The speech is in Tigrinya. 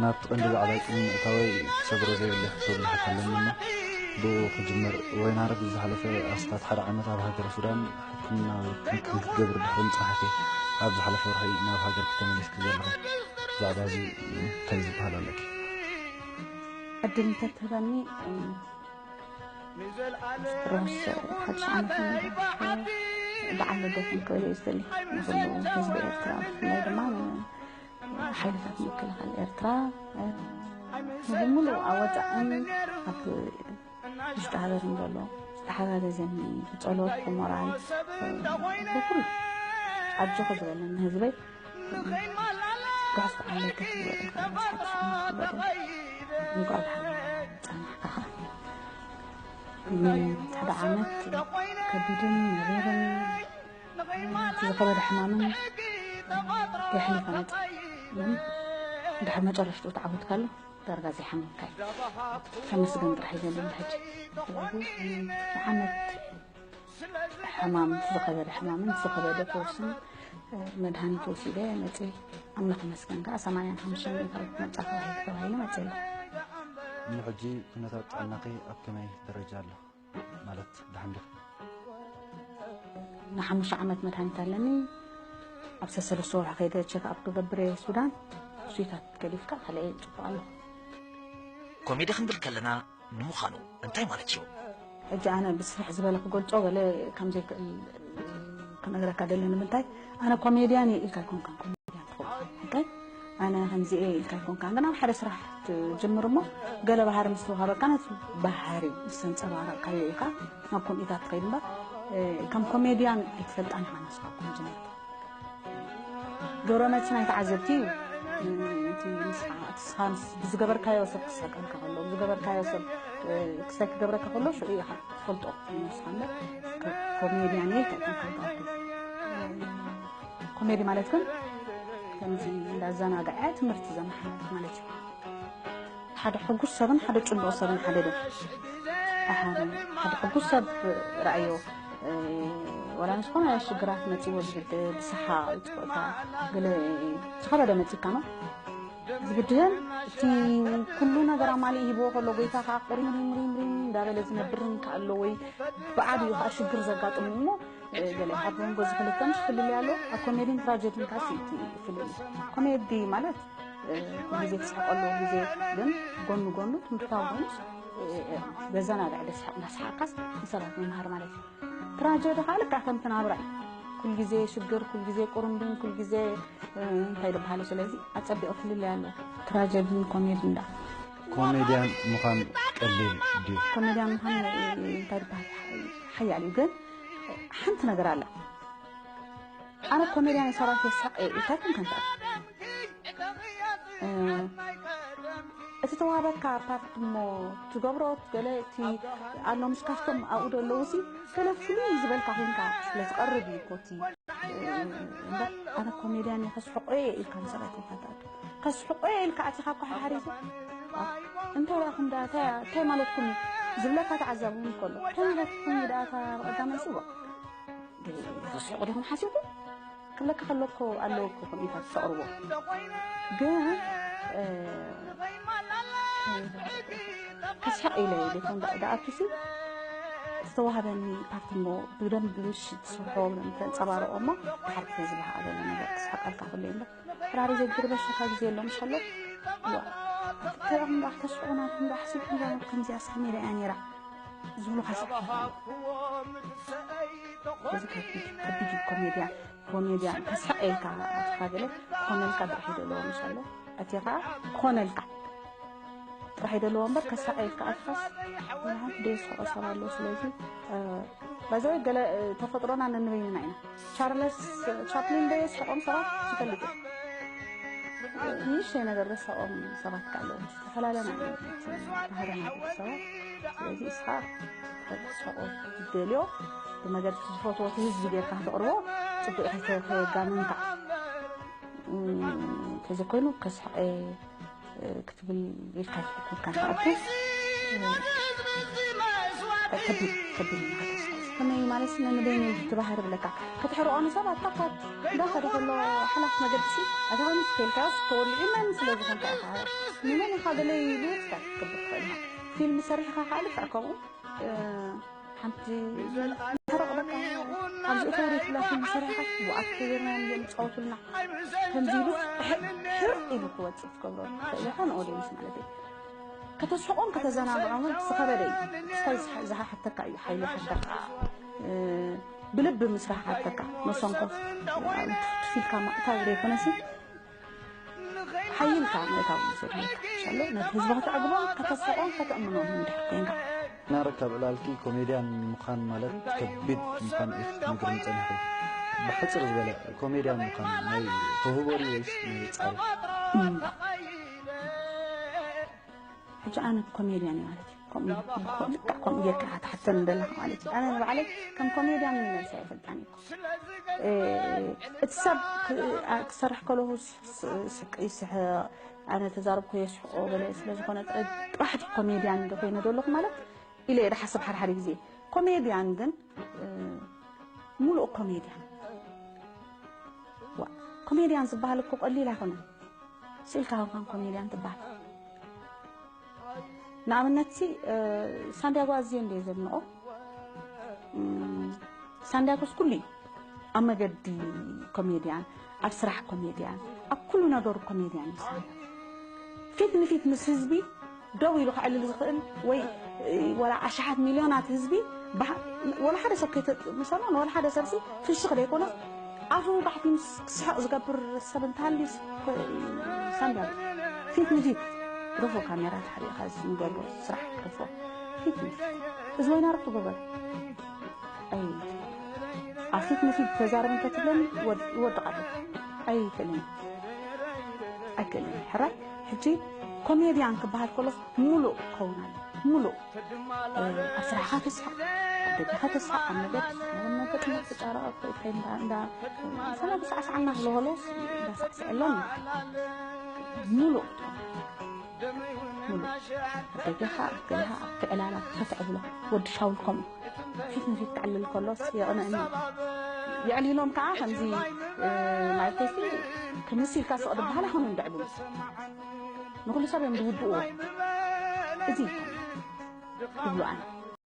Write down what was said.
ናብቲ ቀንዲ ዛዕባ ቅድሚ ምእታወይ ክሰግሮ ዘይብለይ ክልተ ወላሕታ ኣለኒ እሞ ብኡ ክጅምር። ወይናረግ ዝሓለፈ ኣስታት ሓደ ዓመት ኣብ ሃገረ ሱዳን ሕክምናዊ ክንክን ክትገብር ድሕሪ ምጽናሕኪ ኣብ ዝሓለፈ ወርሒ ናብ ሃገርኪ ተመሊስኪ ዘለኺ። ብዛዕባ እዚ እንታይ ዝበሃል ኣለኪ? ዕድል እንተትህበኒ ርሑስ ሓድሽ ዓመት በዓል ልደት ክብል እየ ዝደሊ ንኩሉ ህዝቢ ኤርትራ፣ ብፍላይ ድማ ሓይልታት ምክልኻል ኤርትራ፣ ንብሙሉእ ኣብ ወፃእን ኣብ ውሽጢ ሃገርን ዘሎ ዝተሓጋገዘኒ ብፀሎት ብሞራል ብኩሉ ኣጆኺ ዝበለኒ ህዝበይ ርሑስ በዓል ልደት ይበል። እንኳዕ ብሓይሊ ጸናሕካ ኸዓ ሓደ ዓመት ከቢድን መሪርን ዝኸበደ ሕማምን የሕሊፈ መጸ። ግን ድሕሪ መጨረሽትኡ ተዓዊትካሉ ዳርጋ ዘይሓመምካ እዩ። ተመስገን ጥራሕ እዩ ዘለኒ ሕጂ። ስለዚ ንዓመት ሕማም ዝኸበደ ሕማምን ዝኸበደ ፈውስን መድሃኒት ወሲደ መፅእ ኣምላኽ ይመስገን ከዓ ሰማንያን ሓሙሽተን ሚእታዊት መብፃ ተባሂሉ ተባሂሉ መፅእ ኣሎ። እሞ ሕጂ ኩነታት ጥዕናኺ ኣብ ከመይ ደረጃ ኣሎ? ማለት ደሓን ዲኺ? ንሓሙሽተ ዓመት መድሃኒት ኣለኒ። ኣብ ሰሰለስተ ወርሒ ከይደ ቸክ ኣፕ ክገብር እየ ሱዳን። እሱታት ገዲፍካ ካልእ ፅቡቅ ኣሎ። ኮሜዲ ክንብል ከለና ንምዃኑ እንታይ ማለት እዩ? ሕጂ ኣነ ብስፍሕ ዝበለ ክገልጾ ገለ ከም ዘይክእል ክነግረካ ደለ ንምንታይ ኣነ ኮሜድያን እየ ኢልካ ኣይኮንካን ኮሜድያን ትኸውን ሕቀይ ኣነ ከምዚ እየ ኢልካ ኣይኮንካን ግን ኣብ ሓደ ስራሕ ትጅምር እሞ ገለ ባህሪ ምስ ተዋሃበካ ነቲ ባህሪ ምስ ተንጸባረቕካዮ ኢኻ ናብ ኮምኢታት ትኸይድ እምበር ከም ኮሜድያን ኣይትፈልጣን ኢኻ ንስኻ ኮሜድያን ገብረመልሲ ናይ ተዓዘብቲ እዩ። እቲ ንስኻ እቲ ስኻ ምስ- ብዝገበርካዮ ሰብ ክሳቀልካ ከሎ ብዝገበርካዮ ሰብ ክሳይ ክገብረካ ከሎ ሽዑ ኢኻ ትፈልጦ ንስኻ እምበር ኮሜድያን እየ ኣይኮንካን ትኣቱ ኮሜዲ ማለት ግን ከምዚ እንዳዘናግዐ ትምህርቲ ዘመሓላልፍ ማለት እዩ። ሓደ ሕጉስ ሰብን ሓደ ጭንዶ ሰብን ሓደ ዶ ሓደ ሕጉስ ሰብ ረኣዮ ወላ ንዝኾነ ሽግራት መፂዎ ዝግድ ብስሓ ይፅውዕካ ገለ ዝኸበደ መፂካ ነው ዝግድህን እቲ ኩሉ ነገር ኣማሊእ ሂብዎ ከሎ ጎይታ ከዓ ቁሪምሪምሪምሪም እንዳበለ ዝነብርን ከኣሎ ወይ ብዓብዩ ከዓ ሽግር ዘጋጥሙ እሞ ገለ ኣብ መንጎ ዝክልተ ምሽ ፍልልይ ኣሎ ኣብ ኮሜዲን ትራጀዲን ካሲ እቲ ፍልልይ ኮሜዲ ማለት ግዜ ትስሕቀሉ ግዜ ግን ጎኑ ጎኑ ትምህርታዊ ኮይኑ ዘዘናግዕ ደስ እንዳስሓቅካስ ንሰባት ምምሃር ማለት እዩ። ትራጀዲ ከዓ ልክዕ ከምቲ ናብራ እዩ። ኩል ግዜ ሽግር፣ ኩል ግዜ ቁርምብን፣ ኩል ግዜ እንታይ ዝበሃሉ ስለዚ ኣጸቢቑ ፍልልይ ኣሎ። ትራጀድን ኮሜድን ደኣ። ኮሜድያን ምዃን ቀሊል ድዩ? ኮሜድያን ምዃን እንታይ ዝበሃል ሓያል እዩ ግን ሓንቲ ነገር ኣላ። ኣነ ኮሜድያን ሰባት የሳቀ እዩ እንታይ ኮንካ እንታይ እቲ ተዋህበካ ፓርት እሞ ትገብሮ ገለ እቲ ኣሎ ምስ ካፍቶም ኣብኡ ዘለዉ ሲ ገለ ፍሉይ ዝበልካ ኮንካ ስለ ዝቐርብ እዩ ኮቲ እምበር ኣነ ኮሜድያን እየ ከስሕቆ እየ ኢልካ ንሰብ ኣይኮንካ ትኣቱ ከስሕቆ እየ ኢልካ ኣቲኻ እኮ ሓሓሪሱ እንታይ ደኣ ክንዳ እንታይ ማለትኩም ዝብለካ ተዓዛቢ እውን ከሎ እንታይ ማለትኩም ደኣ እታ ብቐዳማይ ስዋ ተስሕቑ ዲኹም ሓሲብኩም ክብለካ ከሎ እኮ ኣለዎ እኮ ከምኢታት ተቕርቦ ግን ከስሕቕ ኢለ ዲኹም ደኣቱሲ ዝተዋህበኒ ፓርቲ እሞ ብደንብ ምሽ ትስርሖ ብደንብ ተንፀባርቆ እሞ ድሓር ዝበሃ ኣበለ ነገር ክስሕቀልካ ክሎ እምበር ሕራሪ ዘግርበሽ ካ ግዜ የሎ ምሽ ኣሎ ተስሕቑ ናትኩም ዶ ሓሲብኩም ከምዚያ ሳሜራ እያ ነይራ ዝብሉ ካስሕፋ እዚ ከቢድ ከቢድ እዩ ኮሜድያ ኮሜድያ ከስሕቕ ኢልካ ኣትኻ ገለ ክኾነልካ ጥራሕ ይደልዎ ምሽ ኣሎ ኣቲኻ ክኾነልካ ጥራሕ ይደልዎ እምበር ከስሕቕ ኢልካ ኣትኻስ ሓንቲ ደየስሕቆ ሰብ ኣሎ ስለዚ ባይዘወይ ገለ ተፈጥሮና ነንበይንና ኢና ቻርለስ ቻፕሊን ደየስሕቆም ሰባት ይፈልጥ እዩ ንእሽተይ ነገር ዘስሕቆም ሰባት ከ ኣለዉ ዝተፈላለና ባህርና ደቂ ሰባት ስለዚ እስኻ ተስሕቆ ትደልዮ ብመገዲ ዝፈትዎ እቲ ህዝቢ ጌርካ ከተቕርቦ ፅቡቅ ኢኻ ከየጋነንካ እንተዘይኮይኑ ከስሕቀ ክትብል ኢልካ ዝሕክምካ ንክኣቱ ከቢድ ከቢድ እዩ ንክተስሕቅ ከመይ ማለት ነንበይኑ ትባህር ብለካ ክትሕርቆ ንሰብ ኣታካት እንዳኸደ ከሎ ሓላፍ መገድሲ ኣታ ከምስ ከልካስ ተወሊዑ መን ስለ ዝኾንካ ኢኻ ንመን ኢኻ ገለ ኢሉ ክትከብር ትኽእል ኢኻ። ፊልም ሰሪሕኻ ከዓ ልክዕ ከምኡ ሓንቲ ተረቕ በቃ ኣብዚ እተወሪ ትብላ ፊልም ሰሪሕኻ ብኣክተርና እዮም ዝፃወቱልና ከምዚ ኢሉ ሕር ኢሉ ክወፅእ ትገብሮ ትኽእል ኢኻ ንኦዲየንስ ማለት እዩ። ከተስሕቆም ከተዘናግዖምን ዝኸበደ እዩ። እስታይ ዝሓ- ዝሓተካ እዩ ሓይሊ ሓተካ እ፣ ብልቢ ምስራሕ ሓተካ መሰንኮፍ ትፊልካ ማእታው ዘይኮነሲ ሓይልካ ምእታው እዩ ዘድልየካ። ሻሎ ነቲ ህዝቢ ከተዕግቦም ከተስሕቆም ከተእምኖም እንድሕር ኮይንካ ናረካ ብዕላልኪ ኮሜድያን ምዃን ማለት ከቢድ ምዃኑ ኢኺ ክትነግርኒ ጸኒሕኺ። ብሕጽር ዝበለ ኮሜድያን ምዃን ናይ ተውህቦ ድዩ ወይስ ናይ ጻሪ? ሕጂ ኣነ ኮሜድያን እየ ማለት እዩ ከምኡ ልክዕ ከምኡ ጌርካ ክትሓተኒ ዘለካ ማለት እዩ ኣነ ንባዕለይ ከም ኮሜድያን መልሲ ኣይፈልጣን እየ እቲ ሰብ ክሰርሕ ከለኹ ስቅ ይስሕቅ ኣነ ተዛረብኩ የስሕቆ ገለ ስለዝኾነ ጥራሕ ኮሜድያን ዶ ኮይነ ዘለኹ ማለት ኢለ እየ ዝሓስብ ሓደ ሓደ ግዜ ኮሜድያን ግን ሙሉእ ኮሜድያን ዋ ኮሜድያን ዝበሃል እኮ ቀሊል ኣይኮነን ስኢልካ ኮንካን ኮሜድያን ትበሃል ንኣብነት ሲ ሳንዲያጎ ኣዝየ እንደ ዘድንቆ ሳንዲያጎስ ኩሉ እዩ ኣብ መገዲ ኮሜድያን ኣብ ስራሕ ኮሜድያን ኣብ ኩሉ ነገሩ ኮሜድያን እዩ ፊት ንፊት ምስ ህዝቢ ደው ኢሉ ከዕልል ዝኽእል ወይ ወላ ኣሽሓት ሚልዮናት ህዝቢ ወላ ሓደ ሰብ ከይተጥምሰሎ ንወላ ሓደ ሰብሲ ፍሽኽ ዘይኮነስ ኣፉ ባሕቲ ምስ ክስሕቕ ዝገብር ሰብ እንተሃልዩ ሳንዳል ፊት ንፊት ርፎ ካሜራ ተሓሪቕካ ዝንገርቦ ስራሕ ርፎ ፊት ንፊት እዚ ወይና ርፎ ገበር ኣይ ኣብ ፊት ንፊት ተዛረብ እንተትብለኒ ይወድቕ ኣለኹ ኣይክእልን ኣይክእልን ሕራይ ሕጂ ኮሜድያን ክበሃል ከሎ ሙሉእ ክኸውን ኣሎ ሙሉእ ኣብ ስራሕኻ ተስፋ ኣብ ደገኻ ተስፋ ኣብ ነገር ነገር ተጫረቐ እንዳ ሰላ ብሳዕሳዕና ዝለሆሎ እንዳሳዕስዐሎም ሙሉእ ሙሉእ ኣብ ደገኻ ኣብ ገዛኻ ኣብቲ ዕላላ ከተዕብሎ ወዲ ሻውል ከምኡ ፊት ንፊት ክዕልል ከሎስ የቕንእኒ የዕሊሎም ከዓ ከምዚ ማለተይሲ ክምስ ኢልካ ስቕ ዝበሃል ኣይኮኑን ዘዕልሉ ንኩሉ ሰብ እዮም ዝውድእዎ እዚ ክብሉ ኣነ